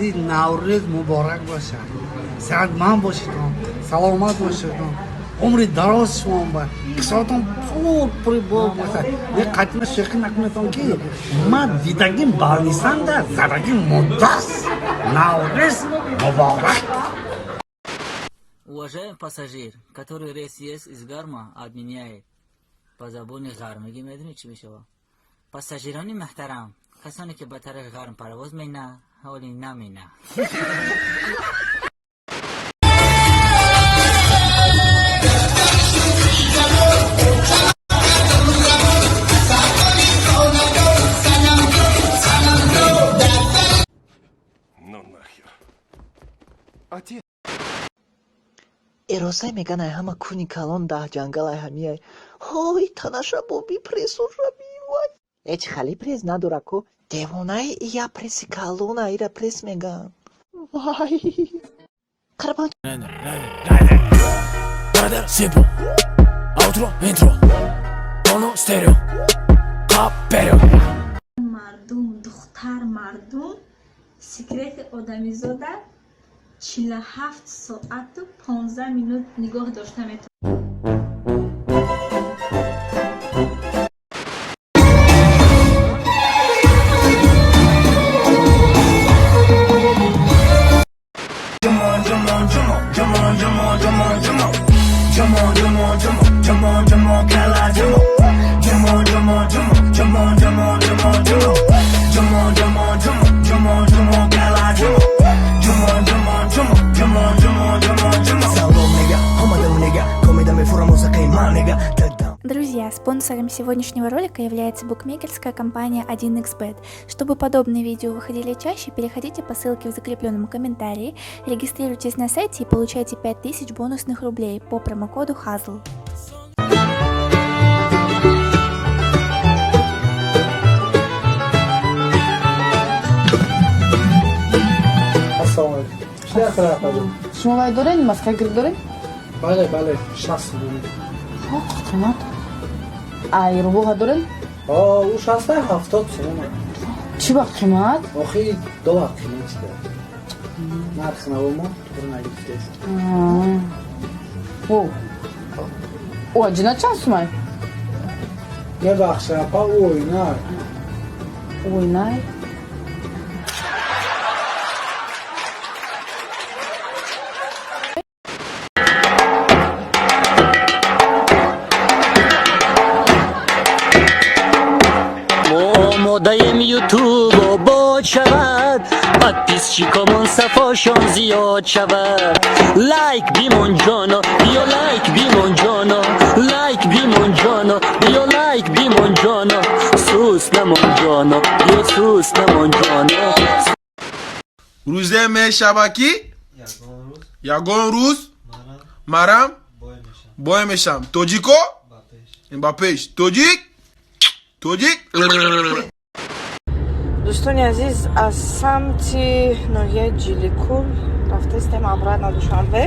Азиз, Наврӯз муборак бошад. Сеҳатманд бошедон, саломат бошедон, умри дароз шумон ба кисотон пур пур бошад. Не қатима шӯхӣ накунедон, ки ман дидагим балнисанда задагим муддаст. Наврӯз муборак. Уважаемый пассажир, который рейс есть из Гарма, отменяет. Ба забони ғармигӣ медонӣ чӣ мешавад? Пассажирони муҳтарам, касоне ки ба тарафи ғарм парвоз мена, ҳоли намена. Ну нахер. Отец. Эросай меган, ай ҳама куни калон даҳ ҷангал ай ҳамияй. Ҳой, танаша боби, прессуша бивай. Эч хали пресс надора ку, девонаи, я пресси калона, ира пресс меган. Вай, қарабан. Simple. Outro, intro. Mono, stereo. Каперио. Мардум, духтар, мардум, секрети одамизода 47 соату 15 минут нигоҳ дошта метавонад. Друзья, спонсором сегодняшнего ролика является букмекерская компания 1xBet. Чтобы подобные видео выходили чаще, переходите по ссылке в закрепленном комментарии, регистрируйтесь на сайте и получайте 5000 бонусных рублей по промокоду HAZL. Ассалому алайкум. Чӣ? Шумо вай доред, маска грипп доред? Бале, бале, 60 сомонӣ. Қимат. Ай рубоға доред? Ӯ шаста 70 сомон. Чӣ ба қимат? Охи, доллар қимат шуда, нархи наво мо туғри нагирифтест. О, аҷина чанд сумай? Мебахшед, апа, ӯ оинай. Оинай. Мо омодаем, Ютуб обод шавад, подписчикомон сафошон зиёд шавад. Лайк бимон, ҷоно, биё, лайк бимон, ҷоно, лайк бимон, ҷоно, биё, лайк бимон, ҷоно, сус намон, ҷоно, биё, сус намон, ҷоно. Рӯзе мешава, ки ягон рӯз марам бой мешам. Тоҷико ба пеш, тоҷик, тоҷик. Дӯстони азиз, аз самти ноҳияи Ҷиликул рафтаистем обратно Душанбе.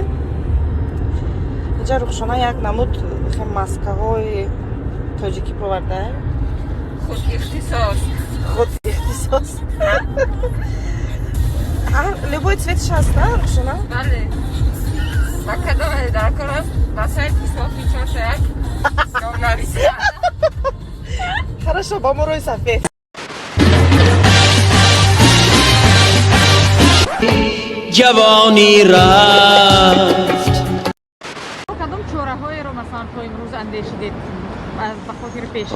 Инҷа Рухшона як намуд маскаҳои тоҷикӣ провардаем. Худ ихтисос. Худ ихтисос. Любой цветш ҳаст, на, Рухшона? Бале, ба кадоме дар кор аст, ба сайт ҳисоби чорта як номнависӣ. Хорошо, ба мо рӯи сафед. Ҷавонӣ рафт. Кадом чораҳоеро, масалан, то имрӯз андешидед ба хотири пеш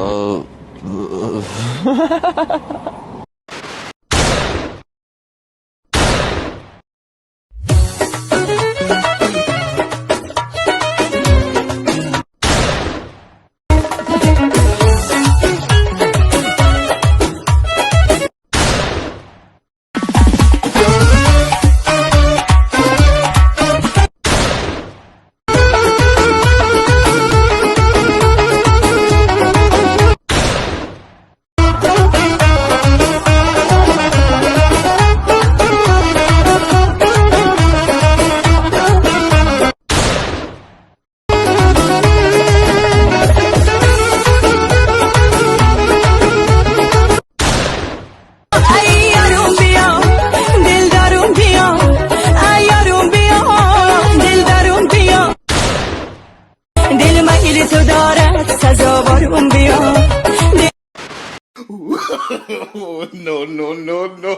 No, no, no, no.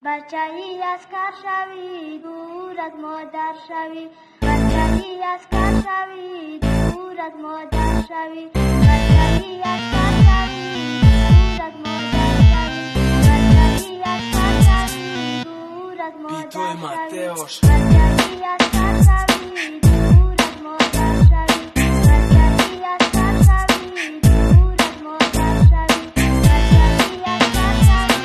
Бачаи аскар шавӣ, дур аз модар шавӣ. Бачаи аскар шавӣ, дур аз модар шавӣ. Бачаи аскар шавӣ, дур аз модар шавӣ. Бачаи аскар шавӣ, дур аз модар шавӣ. Бачаи аскар шавӣ, дур аз модар шавӣ. Бачаи аскар шавӣ, дур аз модар шавӣ. Бачаи аскар шавӣ,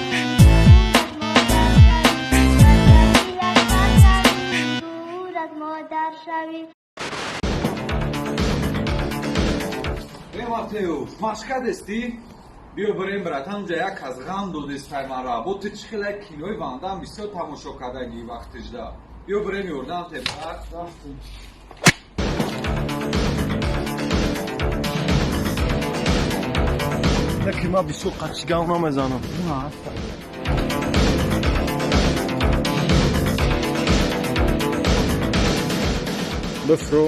дур аз модар шавӣ. Э, Матеус, машкадестӣ? Биё бирем, братан, унҷа як кас ғам додестай мара. Бо ту чӣ хеле кинои Вандам бисёр тамошо кардагӣ вақтижда. Биё бирем, ёрдам те, брат. Яке ман бисёр қачигам намезанам. Бифро.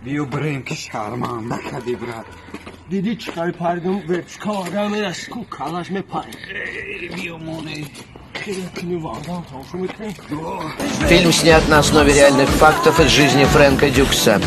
Биё бирем, ки шарманда кади, брат. Дидӣ, чӣ қади паридум, вертикал мераси ку, калаш мепарид. Биё, моне. Кинои Вандам тамошо мекунем. Фильм снят на основе реальных фактов из жизни Фрэнка Дюкса.